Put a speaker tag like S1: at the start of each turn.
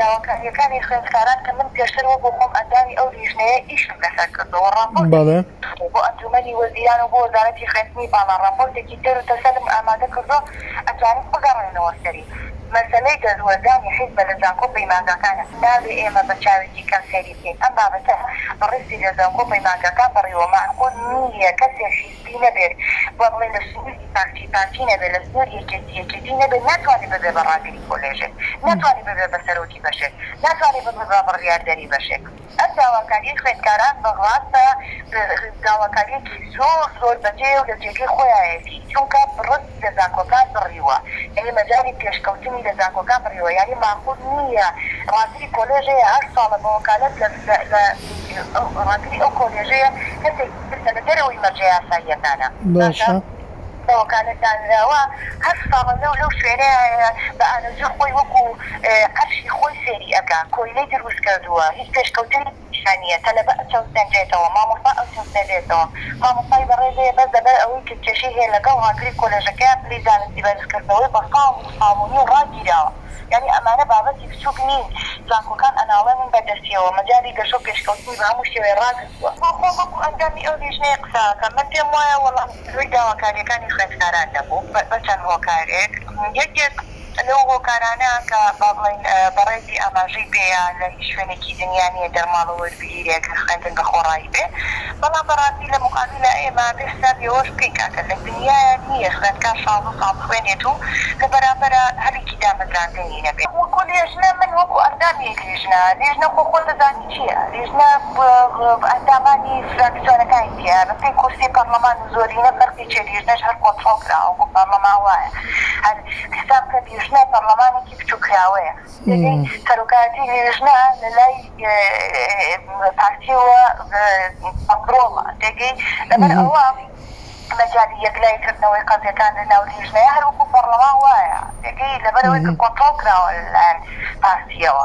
S1: داواکارییەکانی خوێندکاران کە من پێشتر وەکو خۆم ئەندامی ئەو لیژنەیە ئیشم لەسەر کردووە و ڕاپۆرتێکی بۆ ئەنجومەنی وەزیران و بۆ وەزارەتی خوێندنی باڵا ڕاپۆرتێکی تێر و تەسەلم ئامادە کردووە ئەتوانم بگەڕێنەوە سەری. مەسەلەی دەستوەردانی حیزبە لە زانکۆ و پەیمانگاکانە نابێ ئێمە بە چاوێکی کەم سەیری بکەین ئەم بابەتە بەڕێزی لە زانکۆ و پەیمانگاکان بڕیوە مەعقول نییە کەسێک حیزبی نەبێت با بڵێین لە سنووری پارتی پارتی نەبێت لە سنووری یەکێتی یەکێتی نەبێت ناتوانێت ببێ بە ڕاگری کۆلێژێک ناتوانێت ببێ بە سەرۆکی بەشێک ناتوانێت ببێ بە بڕیاردەری بەشێک. ئەم داواکاریەی خوێندکاران بە ڕاستە داواکاریەکی زۆر زۆر بەجێیە و لە جێگەی خۆیایەتی چونکە بڕستی لە زانکۆکان بڕیوە یانی مەجالی پێشکەوتنی لە زانکۆکان بڕیوە یانی ماقول نییە ڕاگری کۆلێژ هەیە هەشت ساڵە بە وەکالەت لە لە ڕاگری ئەو کۆلێژەیە کەسێکی تر کە لە دەرەوەی مەرجە یاساییەکانە باشە بە وەکالەت دانراوە هەشت ساڵە لەو لەو شوێنەیە بە ئارەزوی خۆی وەکو عەرشی خۆی سەیری ئەکا کۆیلەی دروست کردووە هیچ پێشکەوتنی تیا نییە تەلەبە ئەچەوسێنرێتەوە مامۆستا ئەچەوسێنرێتەوە مامۆستای بەڕێز هەیە بەس لەبەر ئەوەی کە کێشەی هەیە لەگەڵ ڕاگری کۆلێژەکەیان پلەی زانستی بەرزکردنەوەی بە ساڵ و ساڵ و نیو ڕاگیراوە یانی ئەمانە بابەتی بچوک نین زانکۆکان ئەناڵێنن بە دەستیەوە مەجالی گەشە و پێشکەوتنی بە هەموو شێوەیە ڕاگرتووە. بۆ خۆم وەکو ئەندامی ئەو لیژنەیە قسە ئەکەم من پێم وایە وەڵامدانەوەی داواکاریەکانی خوێندکاران نەبوو بە چەند هۆکارێک یەکێک لەو هۆکارانە کە با بڵێین بەڕێزی ئاماژەی پێیە لە هیچ شوێنێکی دنیا نییە دەرماڵە وەربگیرێ کە خوێندن بە خۆڕایی بێ بەڵام بەڕاستی لە موقابیلا ئێمە بێ حسابی ئەوەش بکەین کاکە لە دنیایا نییە خوێندکار 16 ساڵ بخوێنێت و لە بەرامبەرا هەلێکی دامەزراندنی نەبێ. وەکو لێژنە من وەکو ئەندامی لیژنە، لیژنە خۆ خۆت دەزانی چییە، لیژنە ئەندامانی فراکسیۆنەکانی تیایە بە پێی کورسی پەڕلەمان و زۆرینە فەرقی چیە لیژنەش هەر کۆنتڕۆڵ کراوە وەکو پەڕلەمان وایە هەر حساب کە لیژنە پەڕلەمانێکی بچوککراوەیە تێگەی سەرۆکایەتی لیژنە لە لای پارتیەوە کۆنتڕۆڵە تێگەی لەبەر ئەوە مەجالی یەکلایی کردنەوەی قەزیەکان لە ناو لیژنەیە هەر وەکو پەڕلەمان وایە تێگەی لەبەرئەوەی کە کۆنتڕۆڵ کراوە لە لایەن پارتیەوە.